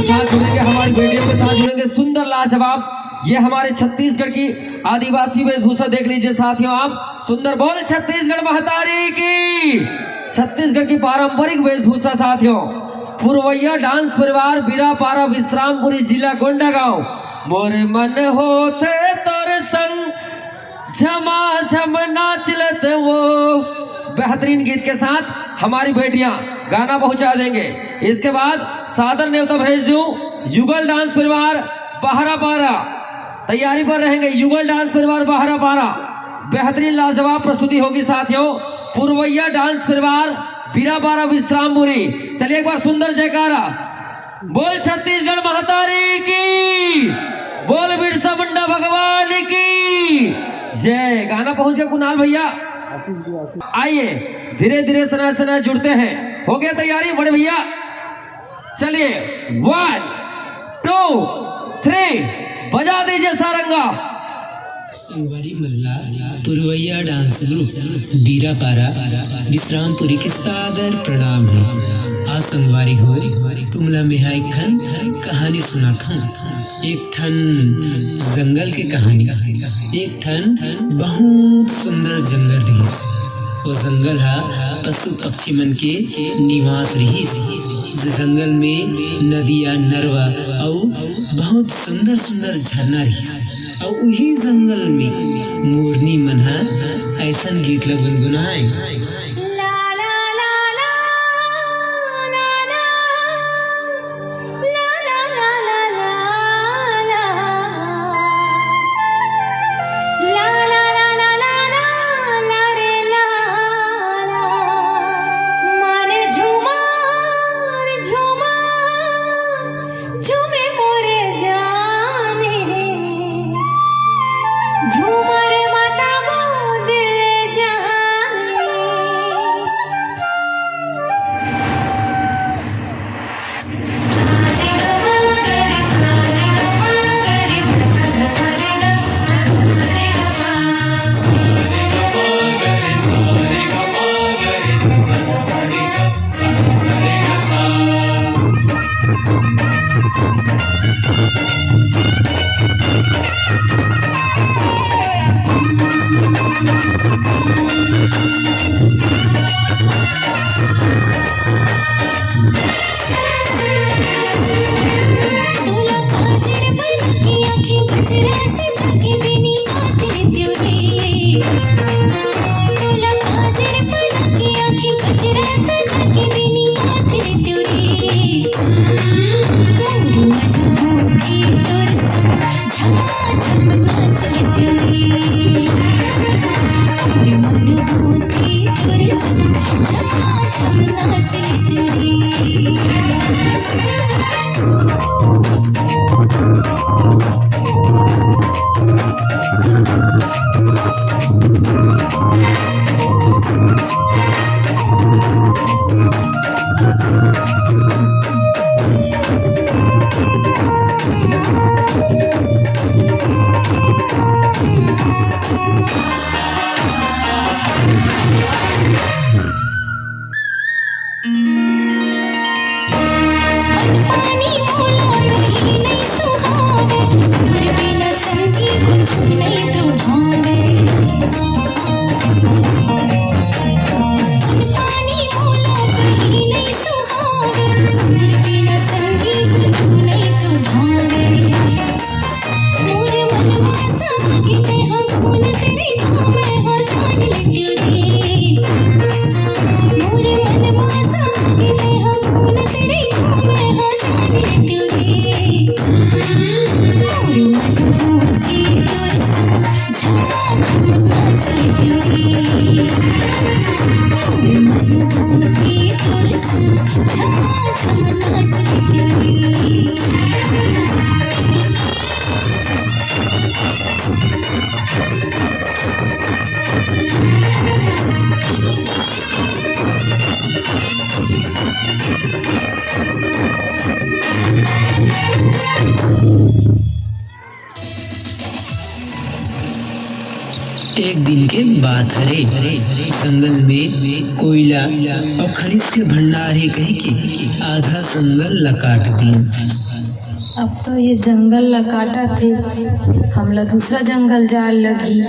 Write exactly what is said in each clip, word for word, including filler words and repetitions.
साथ जुड़ेंगे, हमारी बेटियों के साथ जुड़ेंगे। सुंदर, लाजवाब, ये हमारे छत्तीसगढ़ की आदिवासी वेशभूषा देख लीजिए साथियों आप। सुंदर, बोल छत्तीसगढ़ महतारी की। छत्तीसगढ़ की पारंपरिक वेशभूषा साथियों, पुरवैया डांस परिवार, बीरापारा, विश्रामपुरी, जिला कोंडागांव। मोर मन होथे तोर संग, झमा झम नाच लेते वो। बेहतरीन गीत के साथ हमारी बेटियां गाना पहुंचा देंगे। इसके बाद सादर नेवता भेज दूं युगल डांस परिवार बहरापारा, तैयारी पर रहेंगे। युगल डांस परिवार बहरापारा, बेहतरीन लाजवाब प्रस्तुति होगी साथियों। पुरवैया डांस परिवार बीरापारा विश्रामपुरी। चलिए एक बार सुंदर जयकारा। बोल छत्तीसगढ़ महतारी की, बोल बिरसा मुंडा भगवान की जय। गाना पहुंच गया कुणाल भैया। आइए, धीरे धीरे सना सना जुड़ते हैं। हो गया तैयारी बड़े भैया? चलिए, वन, टू, थ्री, बजा दीजिए सारंगा। संगवारी मन ला पुरवैया डांस ग्रुप बीरापारा विश्रामपुरी के सादर प्रणाम हे। आ संगवारी हो, तुमला मेहा एक ठन कहानी सुनात हूँ, एक ठन जंगल के कहानी। एक ठन बहुत सुंदर जंगल रहिस। वो जंगल हा पशु पक्षी मन के निवास रहिस। जंगल में नदिया, नरवा अउ बहुत सुंदर सुंदर झरना रहिस। अउ उही जंगल में मोरनी मन ह अइसन गीत ल गुनगुनाए। झूमे मोरे जानी, झूमर माता मोर दिल जानी। एक दिन के बात हरे, जंगल में कोयला अउ खनिज के भंडार हे कहिके आधा जंगल ला काट दीन। अब तो ये जंगल ला काटत हे, हमला दूसरा जंगल जाए लगही।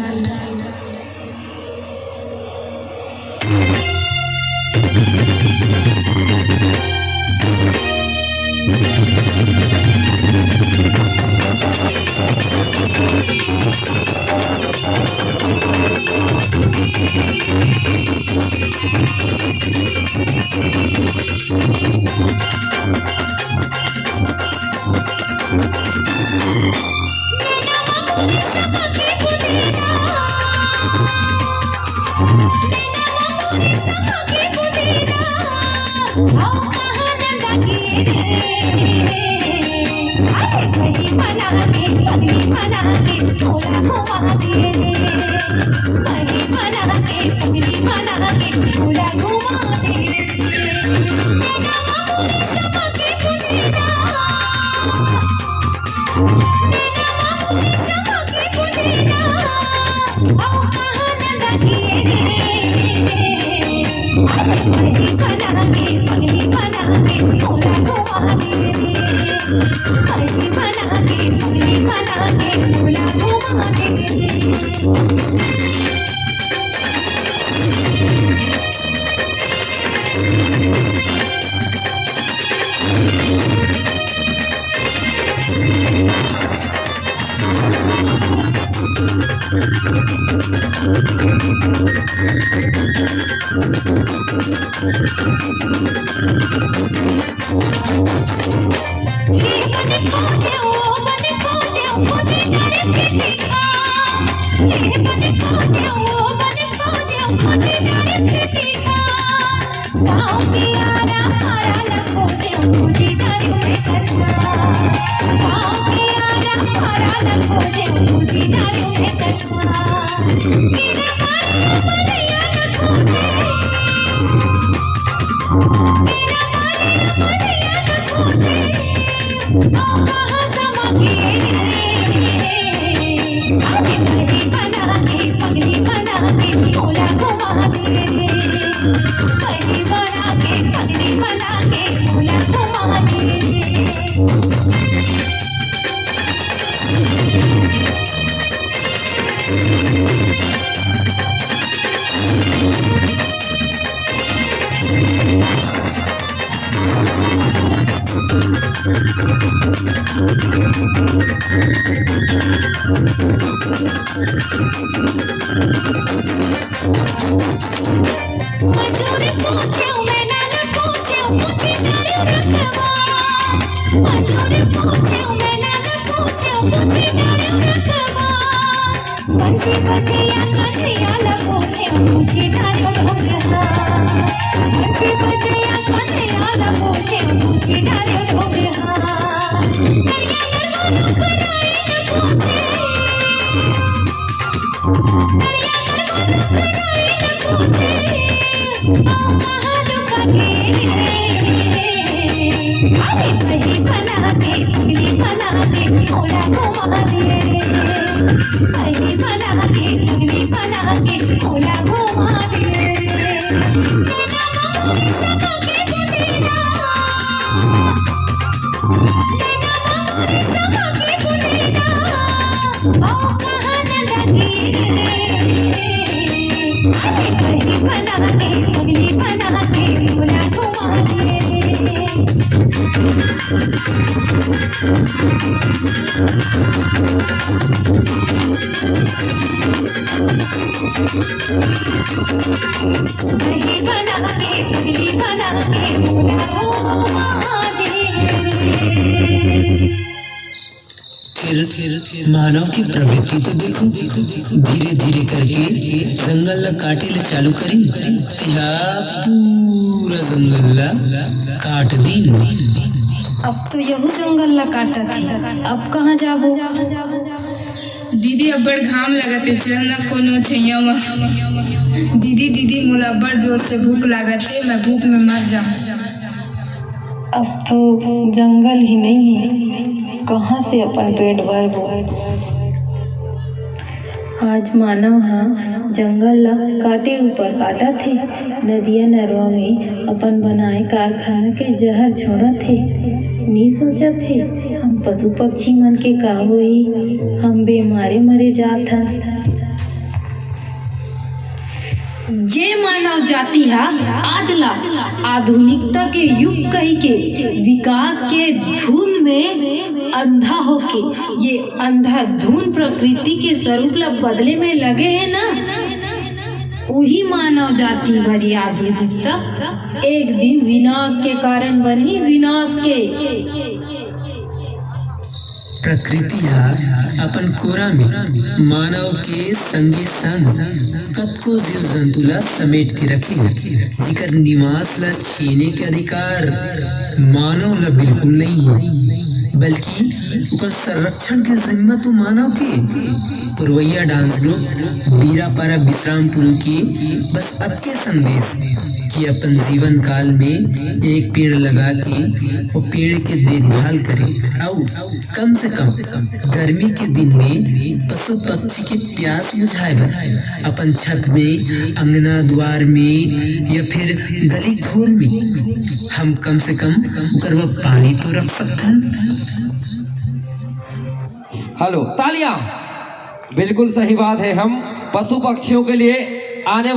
फिर, फिर मानव की प्रवृत्ति तो देखो, धीरे-धीरे करके जंगल ला काटे ले चालू करिन, तेहा पूरा जंगल ला काट दीन। अब तो यहू जंगल ला काटत हे, अब कहाँ जाबो? दीदी, अब्बड़ घाम लगत हे, चल न कोनो छइया म। दीदी, दीदी, मोला अब्बड़ जोर से भूख लागत हे, मैं भूख में मर जाऊं। अब तो जंगल ही नहीं है, कहाँ से अपन पेट भरबो? आज मानव ह जंगल ला काटे ऊपर काटत हे, नदिया नरवा में अपन बनाए कारखाना के जहर छोड़त हे। नी सोचत हे हम पशु पक्षी मन के का होही, हम बेमारे मरे जात हन। जे मानव जाति ह आज ला आधुनिकता के युग कहिके विकास के धुन में अंधा होके ये अंधाधुन प्रकृति के स्वरूप ला बदले में लगे हे ना, उही मानव जाति बर ये आधुनिकता एक दिन विनाश के कारण बनही, विनाश के। प्रकृति ह अपन कोरा में मानव के संगे संग कतको जीव जंतु ला समेट के रखे हे, जेकर निवास ला छीने के अधिकार मानव ला बिल्कुल नहीं हे, बल्कि ओकर संरक्षण के जिम्मा तो मानव के। पुरवैया डांस ग्रुप बीरापारा विश्रामपुर के बस अतके संदेश कि अपन जीवन काल में एक पेड़ लगा के वो पेड़ के देखभाल करे, अउ कम से कम गर्मी के दिन में पशु पक्षी के प्यास बुझाए बर अपन छत में, अंगना द्वार में या फिर गली खोर में हम कम से कम ओकर बर पानी तो रख सकथन। हेलो, तालियां। बिल्कुल सही बात है। हम पशु पक्षियों के लिए आने